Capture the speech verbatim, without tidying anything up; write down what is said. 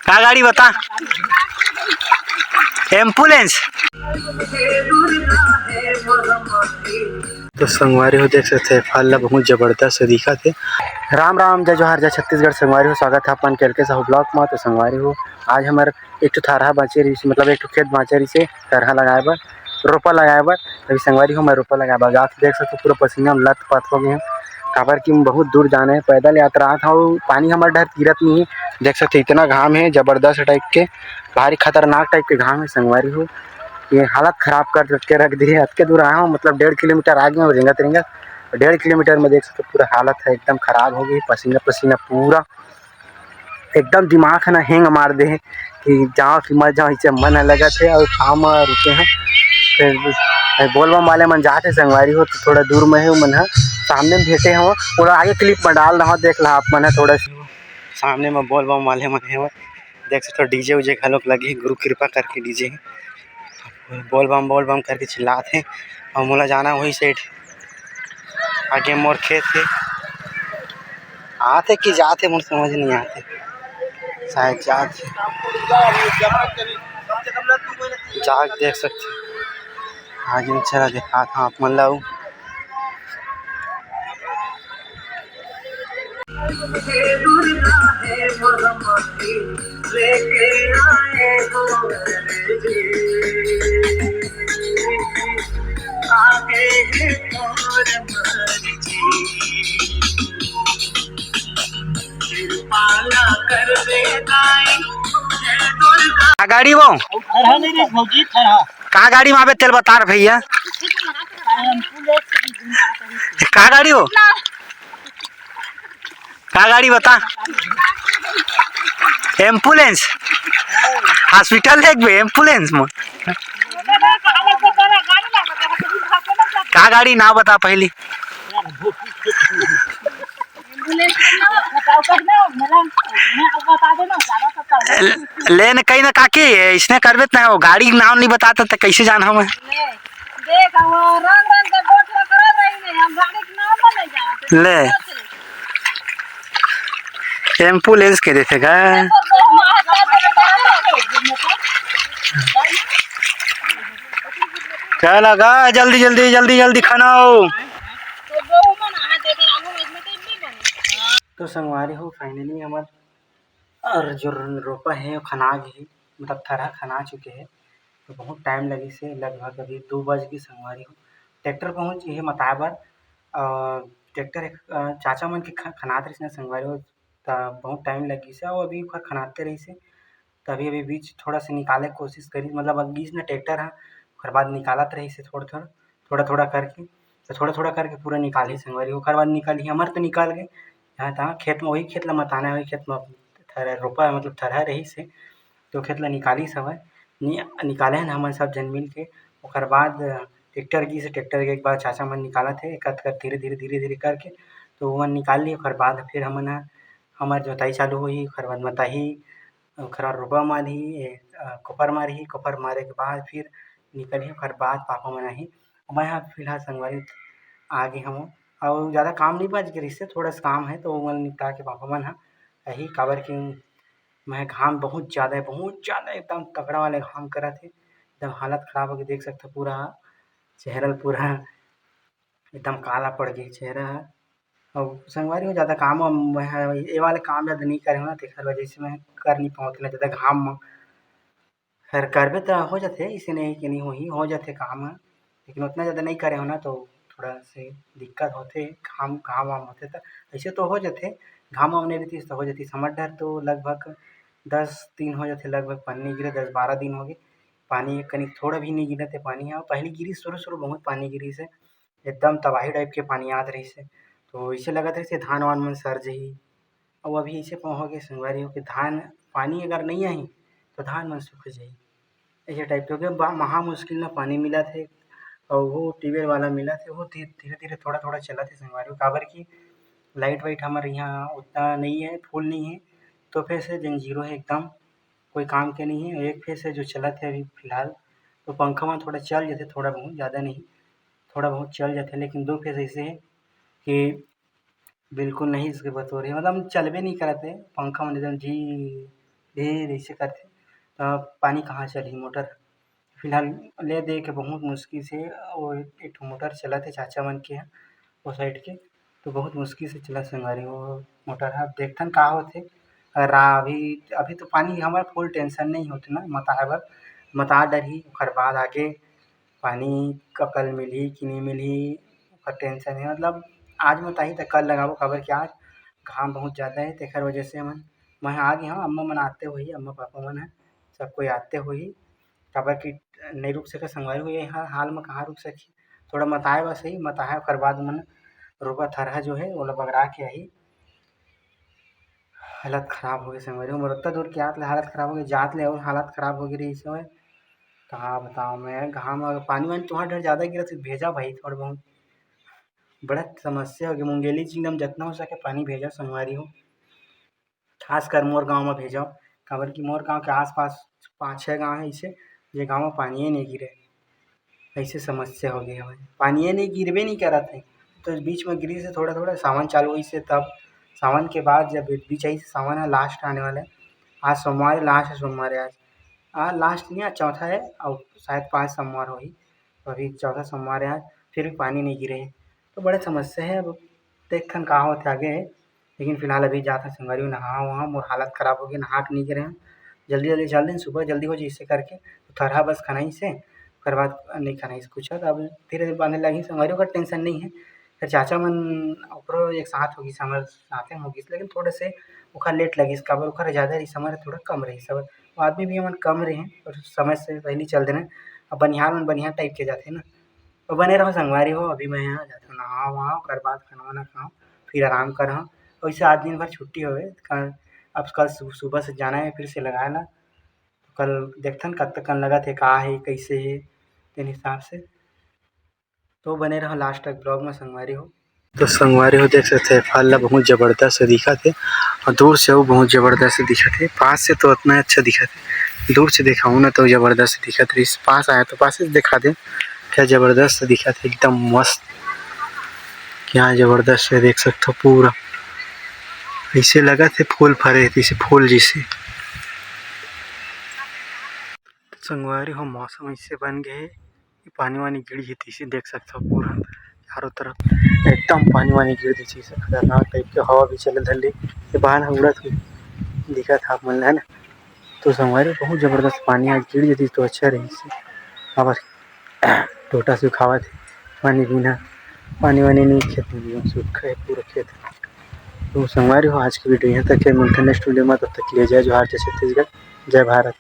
का गाड़ी बता? एम्बुलेंस। तो संगवारी हो, देख सकते हैं, फल ला बहुत जबरदस्त दिखत हे। राम राम, जय जोहार, जय छत्तीसगढ़। संगवारी हो, स्वागत है अपन के एल के साहू ब्लॉग में। तो संगवारी हो, आज हमर एक ठो थरहा बाँचे रहिस, मतलब एक ठो खेत बाँचे रहिस हे थरहा लगाए बर, रोपा लगाए बर। अभी संगवारी हो, मैं रोपा लगाए बर जात, देख सकते हो, पूरा पसीना में लत पत हो गए हैं, काबर कि बहुत दूर जाना है, पैदल यात्रा आत हूँ। पानी हमर डहर गिरत नहीं है, देख सकते हो, इतना घाम है जबरदस्त टाइप के, भारी खतरनाक टाइप के घाम है संगवारी हो। ये हालत खराब कर के रख दी है। अतके दूर आया हूँ, मतलब डेढ़ किलोमीटर आगे हूँ, रेंगत रेंगत डेढ़ किलोमीटर में देख सकते हो, पूरा हालत है एकदम खराब हो गई, पसीना पसीना पूरा एकदम दिमाग है ना हैंग मार दे हे कि जाओ कि मत जाओ, इसे मन ह लगत हे। और छाव म रुके हैं, फिर बोलबम वाले मन जाते संगवारी हो, तो थोड़ा दूर में है मन ह, सामने में भेटे हो, पूरा आगे क्लिप में डाल रहा हूँ, देख ला आप मन ह। थोड़ा सामने में बोलबम वाले मन है, देख सकते हो, डीजे उजे घलोक लगे हे, गुरु कृपा करके डीजे बोलबम बोलबम करके चिल्लात हे। और मोला जाना वही साइड, आगे मोर खेत हे। आते कि जाते, मोर समझ नहीं आते, शायद जाते। जाके देख सकते, आगे में चला दिखात हाँ आप मन ला। का गाड़ी वो? थरहा नहीं रे भौजी, थरहा। का गाड़ी में आबे, तेल बता रहे भैया। का गाड़ी वो? का गाड़ी बता? एम्बुलेंस। हॉस्पिटल देख बे, एम्बुलेंस में। का गाड़ी ना बता पहली। ले न कहीं ना काकी, इसने करबे त ना हो, गाड़ी के नाम नहीं बताता त कैसे जान हम? देख, वो रंग रंग के गोठ ला करत रही ने, हम गाड़ी के नाम नहीं जानते। ले। एम्बुलेंस के देथे का? चल गा, जल्दी, जल्दी, जल्दी, जल्दी खाना हो। तो संगवारी हो, finally हमर और जो रोपा है, वो खना गे हे, मतलब थरहा खना चुके हे। तो बहुत टाइम लगिस हे, लगभग अभी दू बज गे संगवारी हो। ट्रैक्टर पहुँच गे हे मताए बर, अ, ट्रैक्टर एक, अ, चाचा मन के ख-, खनात रहिस ना संगवारी हो, त बहुत टाइम लगिस हे, अउ अभी ओकर खनाते रहिस हे, तभी अभी बीच थोड़ा सा निकाले के कोशिश करिस, मतलब अब गिस ना ट्रैक्टर ह, ओकर बाद निकालत रहिस हे थोड़ा-थोड़ा, थोड़ा-थोड़ा करके, त थोड़ा-थोड़ा करके पूरा निकालही संगवारी, ओकर बाद निकालही, हमर तो निकाल गे, यहाँ तहाँ खेत में, वही खेत ला मताना है, वही खेत में थरहा रोपा, मतलब थरहा रहिस हे, तो खेत ला निकालिस हवय, नि-, निकाले हन हमन सब झन मिल के। ओकर बाद ट्रैक्टर गिस, ट्रैक्टर के एक बार चाचा मन निकालत हे, कत कर धीरे-धीरे, धीरे-धीरे करके, तो ओमन निकाल ली। ओकर बाद फिर हमन ह, हमर जोताई चालू होही, ओकर बाद मताही, ओकर बाद रोपा मारही, ए, अ, कोपर मारही, कोपर मारे के बाद फिर निकलही, ओकर बाद पापा मन आही। मैं ह फिलहाल संगवारी आ गे हवं, अउ ज़्यादा काम नइ बच गे रिहिस हे, थोड़ा सा काम हे, तो ओमन निपटा के पापा मन ह आही, काबर कि मैं घाम बहुत ज़्यादा हे, बहुत ज़्यादा एकदम तगड़ा वाले घाम करत हे, एकदम हालत खराब होगे, देख सकथव पूरा चेहरा ल पूरा एकदम काला पड़ गे चेहरा ह। अउ संगवारी हो, ज़्यादा काम वाम मैं ह, ये वाले काम ज़्यादा नइ करे हंव ना, तेखर वजह से मैं कर नइ पावत ना ज़्यादा घाम म। खैर, करबे त हो जाथे, अइसे नइ हे कि नइ होही, हो जाथे काम ह, लेकिन ओतना ज़्यादा नइ करे हंव ना, तो थोड़ा से दिक्कत होथे, घाम, घाम वाम होथे त अइसे तो हो जाथे, घाम वाम नइ रहितिस त हो जातिस। हमर डहर तो लगभग दस दिन हो जाथे, लगभग पानी नइ गिरे, दस बारह दिन होगे, पानी एक कनिक थोड़ा भी नइ गिरत हे पानी ह। पहली गिरिस, शुरू-शुरू बहुत पानी गिरिस हे, एकदम तबाही टाइप के पानी आत रहिस हे, तो अइसे लगत रहिस हे धान वान मन सर जही। अउ अभी अइसे होगे संगवारी हो कि धान, पानी अगर नइ आही, तो धान मन सूख जही। अइसे टाइप के होगे, बा-, महा मुश्किल म पानी मिलत हे, अउ वो ट्यूबवेल वाला मिलत हे, वो धी-, धीरे-धीरे, थोड़ा-थोड़ा चलत हे संगवारी हो, काबर कि लाइट वाइट हमर इहाँ ओतना नइ हे, फुल नइ हे, तो फेर से जेन जीरो हे एकदम, कोई काम के नइ हे। एक फेस हे जो चलत हे अभी फिलहाल, तो पंखा मन थोड़ा चल जाथे, थोड़ा बहुत, ज़्यादा नहीं, थोड़ा बहुत चल जाथे, लेकिन दो फेस अइसे हे कि बिल्कुल नहीं इसके बतोरे, मतलब चलबे नहीं करत हे पंखा मन, एकदम झी ढेर ऐसे करथे, त पानी कहाँ चलही मोटर। फिलहाल ले दे के बहुत मुश्किल से वो एक ठो मोटर चलत हे चाचा मन के, वो side के, तो बहुत मुश्किल से चलत संगवारी हो मोटर ह। अब देखथन का होथे। अगर रा-, अभी, अभी तो पानी हमर full tension नहीं होथे ना, मताए बर, मता डरही, ओकर बाद आगे पानी ककल मिलही कि नहीं मिलही, ओकर tension हे। मतलब आज मताही त कल लगाबो, काबर कि आज घाम बहुत ज़्यादा हे, तेखर वजह से हमन, मैं आ गे हंव, अम्मा मन आते होही, अम्मा पापा मन ह, सब कोई आते होही, काबर कि नहीं रुक सके संगवारी हो, ये हा-, हाल में कहाँ रुक सकही। थोड़ा मताए बस ही, मताए ओकर बाद मन रोपा थरहा जो है, ओला बगरा के आही। हालत खराब हो गई संगवारी हो, मोर ओत्ता दूर के आत ले हालत खराब हो गई, जात ले और हालत खराब हो गई रही से। का बताओ मैं, घाम अगर पानी वानी तुहार डर ज़्यादा गिरत हे, भेजा भाई थोड़ा बहुत। बड़ा समस्या हो गई, मुंगेली जी एकदम जितना हो सके पानी भेजा संगवारी हो। खासकर मोर गांव में भेजव, काबर कि मोर गांव के आसपास पाँच छः गांव है ऐसे, जे गांव में पानिये नहीं गिरे, ऐसे समस्या हो गई हवे। पानिये नहीं, गिरबे नहीं करत है, तो बीच में गिरी से थोड़ा थोड़ा सावन चालू हुई से, तब सावन के बाद जब बीच आई से, सावन है last आने वाला है, आज सोमवार है, last है सोमवार है आज, आज last नहीं, आज चौथा है और शायद पाँच सोमवार होही, तो अभी चौथा सोमवार है आज, फिर भी पानी नहीं गिरे है, तो बड़े समस्या है। अब देखथन का होथे आगे, लेकिन फिलहाल अभी जात हन संगवारी हो नहा वहा, मोर हालत खराब हो गई, नहा के नहीं गिरे हन। जल्दी जल्दी चल देन, सुबह जल्दी हो जाए, इससे करके तो थरहा बस खनाई से, ओकर बाद नहीं खनाई से कुछ, तो अब धीरे धीरे बांधे लगी संगवारी हो, ओकर tension नहीं है। फिर चाचा मन ओकरो एक साथ होगी, हमर साथे में होगी, लेकिन थोड़े से ओकर late लगी, काबर ओकर ज़्यादा रही, हमर थोड़ा कम रही, सब वो आदमी भी हमन कम रहे हैं और समय से पहले चल देना। अब बनिहार मन बनिहार type के जाते ना, तो बने रहो संगवारी हो, अभी मैं यहाँ जाता हूँ नहा वहा, ओकर बाद खाना वाना खाऊँ, फिर आराम करहूँ। वैसे आज दिन भर छुट्टी होवे, कल, अब कल सु-, सुबह से जाना है फिर से लगाए ला, तो कल देखथन कब तक कन लगत है, का है, कैसे है, तेन हिसाब से। तो बने रहो last तक vlog में संगवारी हो। तो संगवारी हो देख सकते हैं, फल ला बहुत जबरदस्त दिखत है और दूर से वो बहुत जबरदस्त दिखत है, पास से तो उतना अच्छा दिखत है, दूर से दिखाऊँ ना तो जबरदस्त दिखत रही। पास आया तो पास से दिखा दे, क्या जबरदस्त दिखत है, एकदम मस्त, क्या जबरदस्त है, देख सकते हो पूरा ऐसे लगत है फूल फरे है, जैसे फूल जैसे। संगवारी हो मौसम ऐसे बन गए है, पानी वानी गिर जैसे देख सकते हो पूरा चारों तरफ एकदम पानी वानी गिर जैसे, खतरनाक type के हवा भी चले धर ले, ये बाल ह उड़त हुए दिखत है आप मन ल, है ना। तो संगवारी बहुत जबरदस्त पानी आज गिर जतिस तो अच्छा रहिस, काबर टोटा सुखावत हे, पानी बिना, पानी वानी नहीं खेत में, सूखा है पूरा खेत। तो संगवारी हो, आज की video यहाँ तक है, मिलते हैं next video में, तब तक के लिए जय जोहार, जय छत्तीसगढ़, जय भारत।